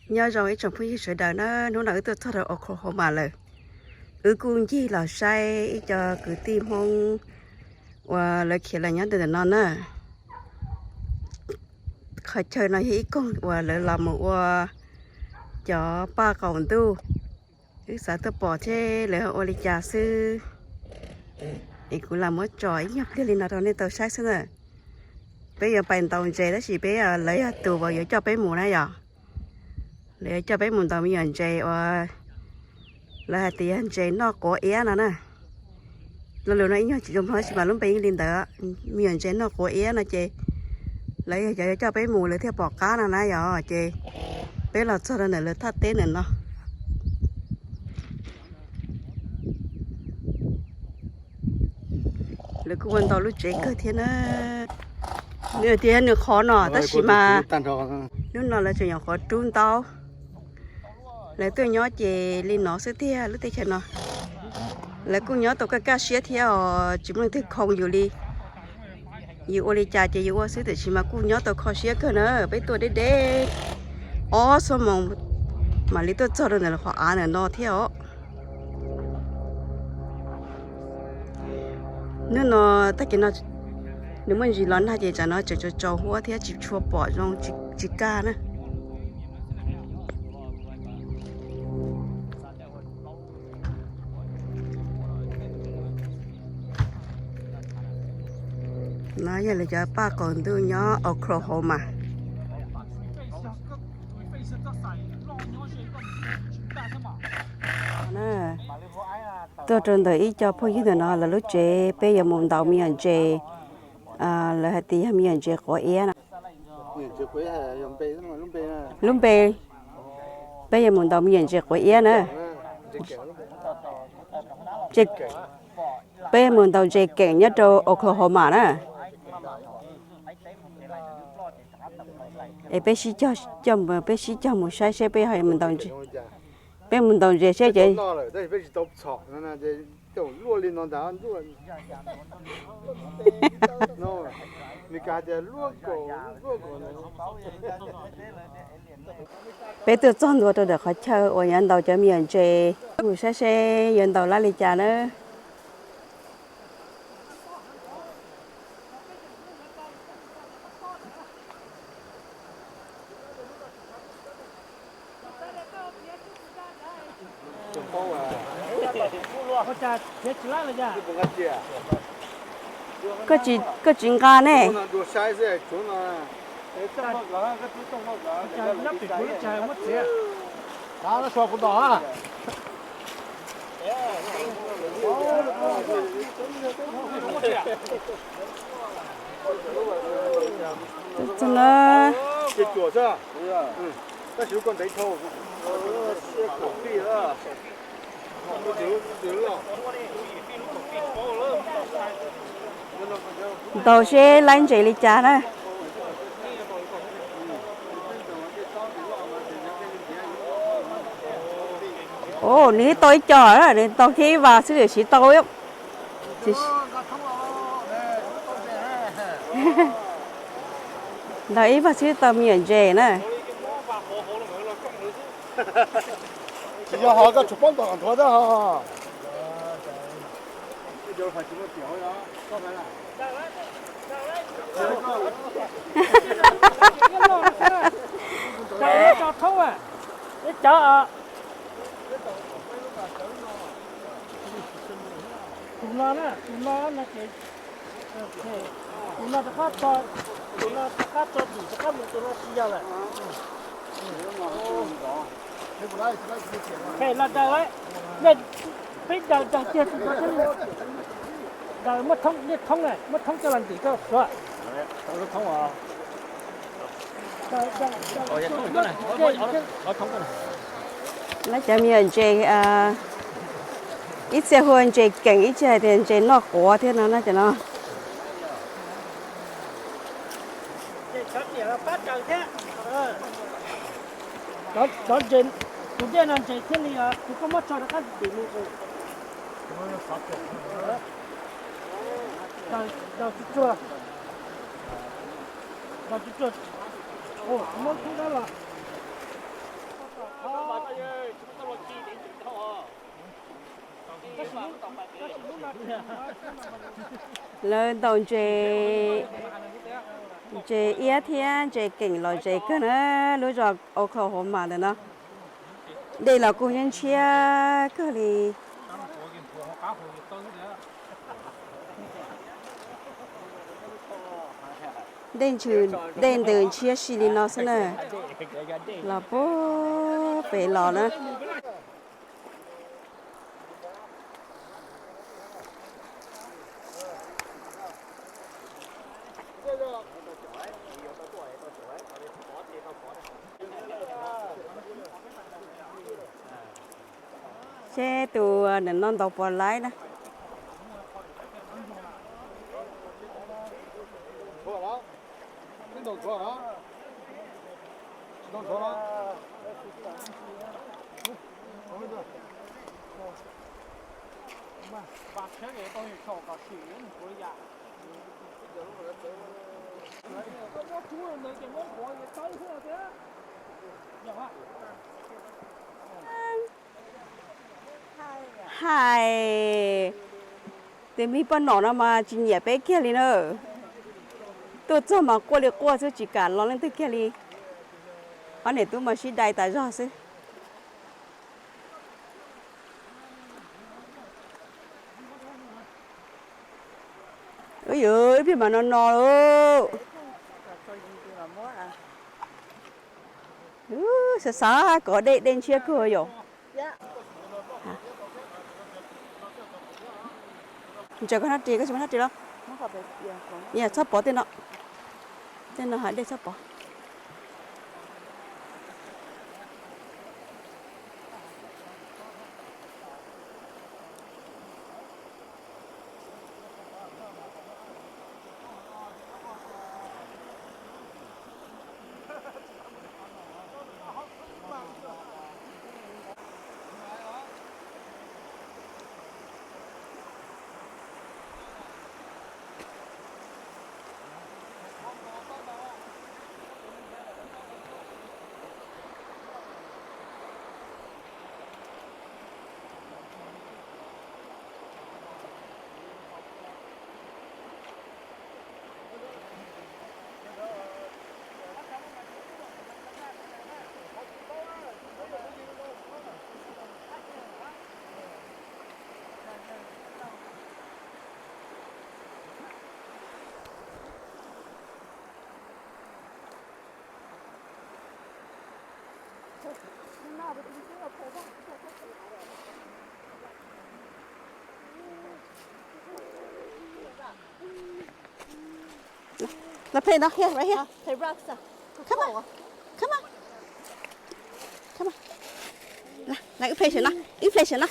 Nyob zoo ib tsoom phooj ywg sawv daws na, hnub no wb tuaj txog rau Oklahoma lawm. Wb kuj ncig los saib ib co kwv tij Hmoob uas lawv khiav los nyob ntawm no na. Qhov chaw no yog ib koog uas lawv los mus ua cov paj qaum ntuj. Wb xav tuaj pom thiab lawv ua li cas xwb. Es kuv lam muab tso ib nyuag pliag li no rau nej tau saib xwb na. Peb yuav pais ntaus ntses tab sis peb, lawv yog tus uas yuav coj peb mus na yom. Lawv yuav coj peb mus ntaus me nyuam ntses uas lawv hais tias yog ntses noj quav iab no na. Lo lus no ib nyuag tsis zoo mloog tab sis mas lub npe yeej li ntawd, me nyuam ntses noj quav iab no ces lawv yog cov yuav coj peb mus lawv thiaj pom qab no na yom. Ces peb los txog rau ntawm lawv thaj teb ntawm no. Lawv kuj ua ntau lub tsev kawg thiab na. Nws tias nws qhov no tab sis mas hnub no lawv tseem nyuam qhuav rub ntaub. Lawv tuaj nyob ces li no xwb tiag lub teb chaws no. Lawv kuj nyob tau kaj kaj siab thiab os, tsis muaj leej twg khoo yus li. Yus ua li cas ces yus ua xwb tiam sis mas kuj nyob tau kho siab kawg na. Peb tuaj deb deb ob xuab moos mam li tuaj txog rau ntawm lawv qhov av ntawm no thiab os. Hnub no tag kis no nws muaj ntsis los nag ces tsam no tseem tsaus tsaus huab thiab tsis tshua pom zoo tsis kaj na. No yog lawv cov paj qaum ntuj nyob Oklahoma. Tuaj rau ntawm ib co phooj ywg ntawm no lawv lub tsev, peb yuav mus ntaus me nyuam ntses, lawv hais tias yog me nyuam ntses quav iab no. Lub npe, peb yuav mus ntaus me nyuam ntses quav iab na. Peb yuav mus ntaus ntses keem nyob rau Oklahoma na. Es peb sib cog, peb sib cog mus saib seb peb ho mus ntaus ntses. Peb mus ntaus ntses seb ces peb tuaj txog ntua rau ntawm qhov chaw uas yuav ntaus cov me nyuam ntses, mus saib seb yuav ntaus lab li cas na. Koj tsis nqa ne. Ntaus seb laib ntses li cas na. Nws tau ib co, nws tau thiab ib vas xwb tiam sis tau, ntaus ib vas xwb tau me nyuam ntses na. Tsis yog ho koj tshuav pob nkaus nthuav xwb ho. Tus no, tus no no ces, tus no rov qab tso, tus no rov qab tso dim rov qab mus tus no tsis yog lawm. Los daws, peb daws daws kiag tus no thiab. Daws muab thoob, nej thoob na, muab thoob coj los ntim koj suav. Lawv cov me nyuam ntses, ib txhia hu ua ntses keem, ib txhia hais tias ntses noj quav thiab no na cov no. Cov ntses, tus dej no ntses thiaj li, tus koj muab tso rov qab ntim mus. Daws tsuag tsuag, daws tsuag tsuag, muab thoob dab los. Lawv ntaus ntses, ntses iab thiab ntses keem los zes kawg na, lub zos Oklahoma ntawm no. Dej los kuj ntshiab kawg li. Dej ntsws, dej ntws ntshiab si li no xwb na. Los puag pem los na. Seb tus ntawm no ntaus puas laib na. Hais, tus me poj nom no mas tsis nyiam peb kiag li na. Tuaj txog mas quaj li quaj xwb tsis kam los leej twg kiag li. Ob niam tub mas sib dai tas zog xwb. Ub yuv, ib pliag mas no no lauj. Xav xav kom dej, dej ntshiab kawg yom. Ntsaws koj hnab ris, koj tsis muaj hnab ris los? Txhob pov tej no, tej no hav dej txhob pov. Los play no, here, right here. Come on. Come on. Come on. Los, los wb play saum no, wb play saum no.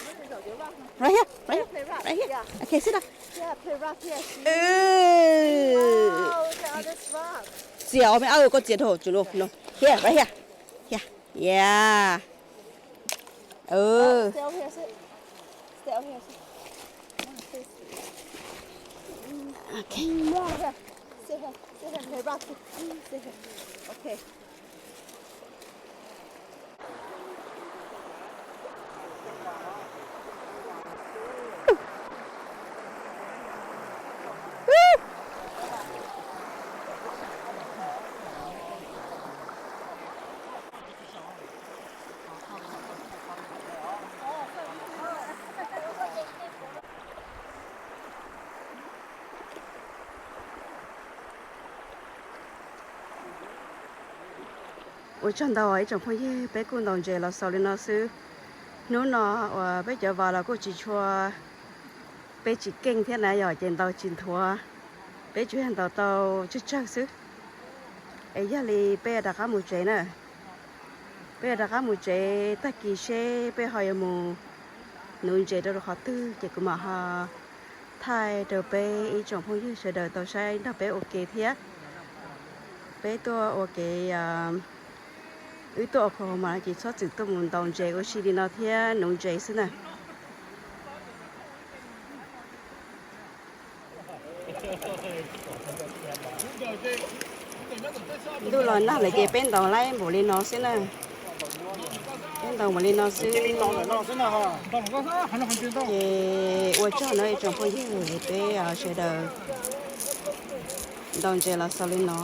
Right here, right here, right here. Okay, sit down. Txias os me ab, koj txias dhau tsuas no. Here, right here. Here. Yeah. Ua tsaug ntau ib tsoom phooj ywg, peb kuj ntaus ntses los xaus li no xwb. Hnub no uas peb cov vas los kuj tsis tshua, peb tsis keej thiab na yom, ces ntaus tsis nthuav, peb tsuas yog ntaus tau tsawg tsawg xwb. Es yog li peb rov qab mus tsev na. Peb rov qab mus tsev, tag kis seb peb ho yuav mus nuv ntses rau qhov twg ces kuv mam ho thaij rau peb ib tsoom phooj ywg sawv daws tau saib nrog peb ua ke thiab. Peb tuaj ua ke, wb tuaj ua khuas mas ces txhob txwm tuaj mus ntaus ntses ua si li no thiab nuv ntses xwb na. Ntuj los nag lawm ces peb ntaus laib npaum li no xwb na. Peb Ntaus mus li no xwb. Ces ua tsaug no ib tsoom phooj ywg, peb sawv daws ntaus ntses los xaus li no.